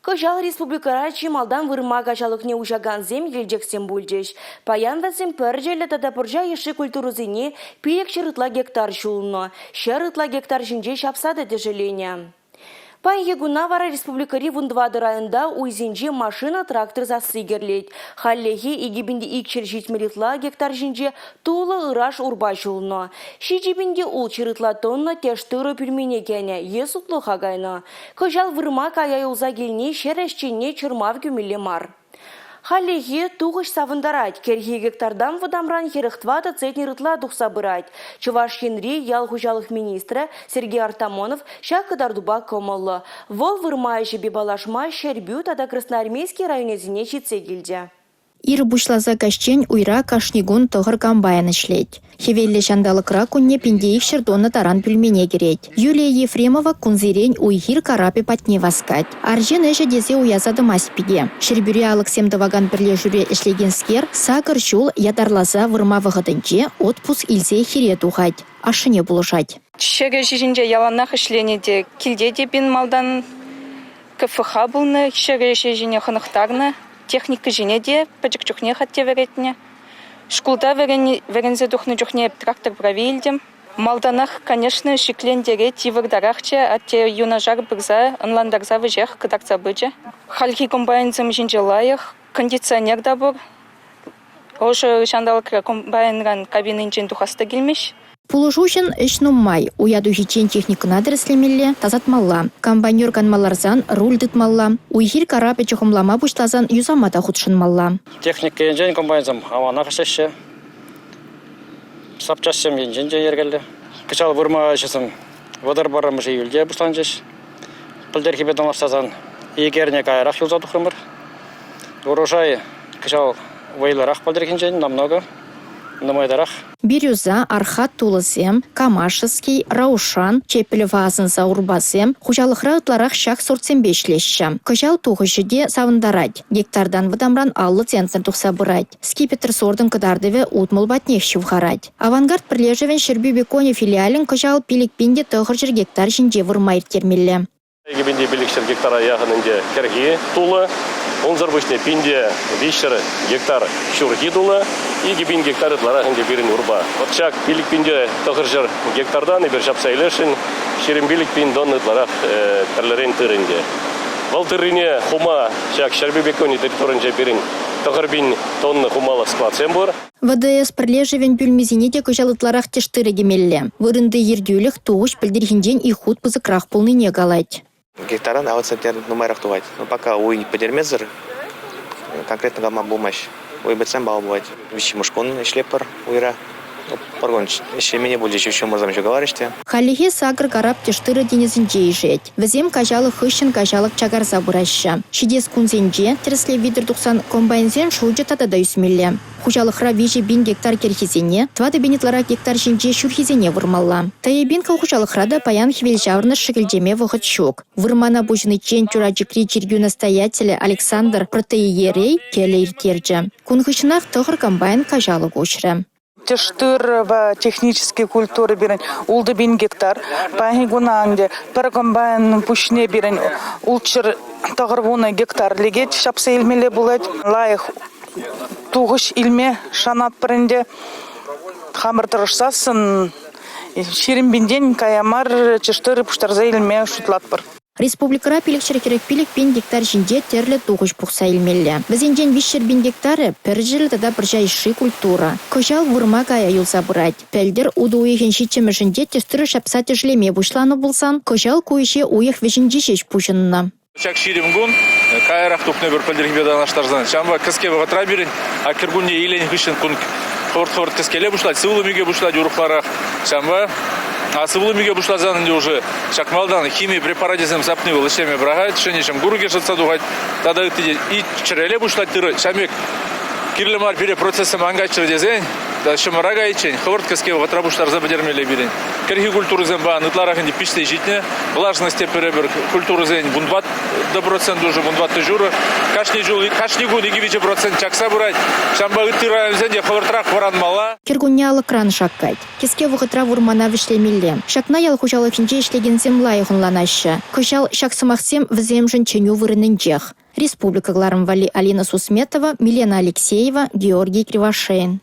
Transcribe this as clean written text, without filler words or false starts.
Кӑҫал республикӑра чи малтан вырма каҫалӑкне уҫакансем Елчӗксем пулчӗҫ. Паян вӗсем пӗрчӗллӗ тата пӑрҫа йышши культурӑсене 500 ытла гектар ҫулнӑ, 100 ытла гектар ҫинче ҫапса та тӗшӗленӗ. Паянхи куна вара республикӑри 14 районта уйсенче машина-трактор сасси кӗрлет. Хальлӗхе 2270 ытла гектар ҫинче тулӑ, ыраш, урпа ҫулнӑ. 7600 ытла тонна тӗш тырӑ пӳлмене кӗнӗ е сутлӑха кайнӑ. Кӑҫал вырма кая юлса килни ҫӗр ӗҫченне чӑрмав кӳмелле мар. Хальлӗхе тухӑҫ савӑнтарать. Кӗрхи гектартан вӑтамран 44 центнер ытла тухса пырать. Чӑваш Енри ял хуҫалӑх министрӗ Сергей Артамонов ҫак кӑтартупа кӑмӑллӑ. Вӑл вырма ӗҫӗпе паллашма Ҫӗрпӳ тата Красноармейски районӗсене ҫитсе килчӗ. Ир пуҫласа каҫчен уйра кашни кун 9 комбайн ӗҫлет. Хӗвеллӗ ҫанталӑкра кунне 1200 тонна таран пӳлмене кӗрет. Юлия Ефремова кунсерен уй-хир карапӗ патне васкать. Арҫын ӗҫӗ тесе уяса тӑмасть пике. Ҫӗрпӳре алӑксем тӑвакан пӗрлешӳре ӗҫлекенскер сакӑр ҫул ятарласа вырма вӑхӑтӗнче отпуск илсе хире тухать, ашшӗне пулӑшать. Ҫӗр ӗҫӗ ҫинче яланах ӗҫленӗ те, килте те пин малтан КФХ пулнӑ, ҫӗр ӗҫӗ ҫине хӑнӑхтарнӑ. Техника ҫине те пӗчӗк чухне хатте вӗретнӗ. Шкулта вӗренсе тухнӑ чухне трактор прави илтӗм. Малтанах, конечно, шиклентерет, йывӑртарахчӗ. Атте юнашар пырса ӑнлантарса веҫех кӑтартса пычӗ. Хальхи комбайнсем ҫинче лайӑх, кондиционер та пур. Ӑшӑ ҫанталӑкра комбайнран кабининчен тухас та килмест. Пулӑшуҫӑн ӗҫ нумай. Уя тухиччен техникӑна тӗрӗслемелле, тасатмалла. Комбайнер канма ларсан руль тытмалла. Уй-хир карапӗ чӑхӑмлама пуҫласан юсама та хутшӑнмалла. Техника енчен комбайнсем аванах ӗҫлеҫҫӗ. Запчаҫсем енчен те йӗркеллӗ. Кӑҫал вырма ӗҫӗсем 31 июльте пуҫланчӗҫ. Пӗлтӗрхипе танлаштарсан икӗ эрне каярах юлса тухрӑмӑр. Урожай кӑҫал вӑйлӑрах пӗлтӗрхинчен намного, нумайтарах. Бирюза, Архат тулӑсем, Камашевский, Раушан, Чепелева асӑнса урпасем хуҫалӑхра ытларах ҫак сортсемпе ӗҫлеҫҫӗ. Кӑҫал тухӑҫӗ те савӑнтарать. Гектартан вӑтамран 50 центнер тухса пырать. Скипетр сортӑн кӑтартӑвӗ 60 патнех ҫывхарать. Авангард пӗрлешӗвӗн Ҫӗрпӳ беконӗ филиалӗн кӑҫал 5900 гектар ҫинче вырма ирттермелле. 2500 гектара яхӑн ӗнтӗ кӗрхи тулӑ, унсӑр пуҫне 1300 гектар ҫурхи тулӑ, 2000 гектар ытларах ӗнтӗ пирӗн урпа. Вӑт ҫак 5900 гектартан эпир ҫапса илесшӗн 25 пин тонна ытларах тӗрлӗрен тыр ӗнтӗ. Вӑл тыррине хума ҫак Ҫӗрпӳ беконӗ территоринче пирӗн 9000 тонна хумалӑх складсем пур. ВДС пӗрлешӗвӗн пӳлмисене те кӑҫал ытларах тӗш тырӑ кӗмелле. Вырӑнти ертӳлӗх тухӑҫ пӗлтӗрхинчен ик хут пысӑкрах пулнине калать. Гектаран авӑтсем нумайрах тухать. Но пока уй пӗтермесӗр конкретно калама пулмасть. Уй пӗтсен паллӑ пулать. Виҫҫӗмӗш кун ӗҫлетпӗр уйра. Пӗр кун ӗҫлемене пулчӗ, ҫумӑрсем ҫукаларӗҫ те. Хальлӗхе сакӑр карап тӗш тырӑ тинӗсӗнче ишет. Вӗсем каҫалӑк хыҫҫӑн каҫалӑк чакарса пыраҫҫӗ. Ҫитес кунсенче тӗрӗслев витӗр тухсан комбайнсен шучӗ тата та ӳсмелле. Хуҫалӑхра 3 000 гектар кӗрхисене, 4 пин ытларах гектар ҫинче ҫурхисене вырмалла. Таябинка хуҫалӑхра та паян хӗвелҫаврӑнӑш шӗкӗлчеме вӑхӑт ҫук. Вырмана пуҫӑниччен Чурачӑкри чиркӳ настоятелӗ Александр протоиерей кӗлӗ ирттерчӗ. Кун хыҫҫӑнах тӑхӑр комбайн каҫалӑк уҫрӗ. Тӗш-тырӑпа технический культура пирӗн 6 000 гектар. Паянхи куна ӗнтӗ пӗр комбайн пуҫне пирӗн 690 гектар лекет, ҫапса илмелле пулать. Лайӑх тухӑҫ илме шанатпӑр ӗнтӗ. Хамӑр тӑрӑшсассӑн 20 пинтен кая мар тӗш-тырӑ пуҫтарса илме шутлатпӑр. Республикӑра 545 пин гектар ҫинче тӗрлӗ тухӑҫ пухса илмелле. Вӗсенчен 300 пин гектарӗ – пӗрчӗллӗ тата пӑрҫа йышши культура. Кӑҫал вырма кая юлса пырать. Пӗлтӗр утӑ уйӑхӗн 7-мӗшӗнче тӗш-тырӑ ҫапса тӗшӗлеме пуҫланӑ пулсан, кӑҫал ку ӗҫе уйӑх вӗҫӗнче ҫеҫ пуҫӑннӑ. Ҫак 20 кун каярах тухнӑ пӗр пӗлтӗрхипе танлаштарсан. Ҫавӑнпа кӗске вӑхӑтра пирӗн кӗркунне иленӗ хыҫҫӑн кун хӑвӑрт-хӑвӑрт кӗскеле пуҫлать, сывлӑм ӳке пуҫлать урӑхларах. Ҫавӑнпа сывлӑм ӳке пуҫласан ӗнтӗ уже ҫак малтан хими препарачӗсем сапни вӑл ӗҫлеме пӑрахать, ҫӗнӗ ҫӑм курӑкӗ шӑтса тухать тата ытти те. И чӗреле пуҫлать тырӑ. Ҫав пек кирлӗ мар пире процессем ан кайччӑр тесен ҫӑмӑра кайиччен хӑвӑрт кӗске вӑхӑтра пуҫтарса пӗтермелле пирӗн. Кӗрхи культурӑсем паян ытларах ӗнтӗ пиҫсе ҫитнӗ. Влажность пӗрепӗр культурӑсен 14% уже 14 ҫурӑ. Кашни ҫул, кашни кун 2-3 процент чакса пырать. Ҫавӑнпа ытти районсен те хӑвӑртрах вӑранмалла. Кӗркунне алӑкран шаккать. Кӗске вӑхӑтра вырмана вӗҫлемелле. Ҫакна ял хуҫалӑхӗнче ӗҫлекенсем лайӑх ӑнланаҫҫӗ. Кӑҫал ҫак сӑмахсем вӗсемшӗн чӗнӳ вырӑнӗнчех. Республика кӑларӑм валли Алина Сусметова, Милена Алексеева, Георгий Кривошеин.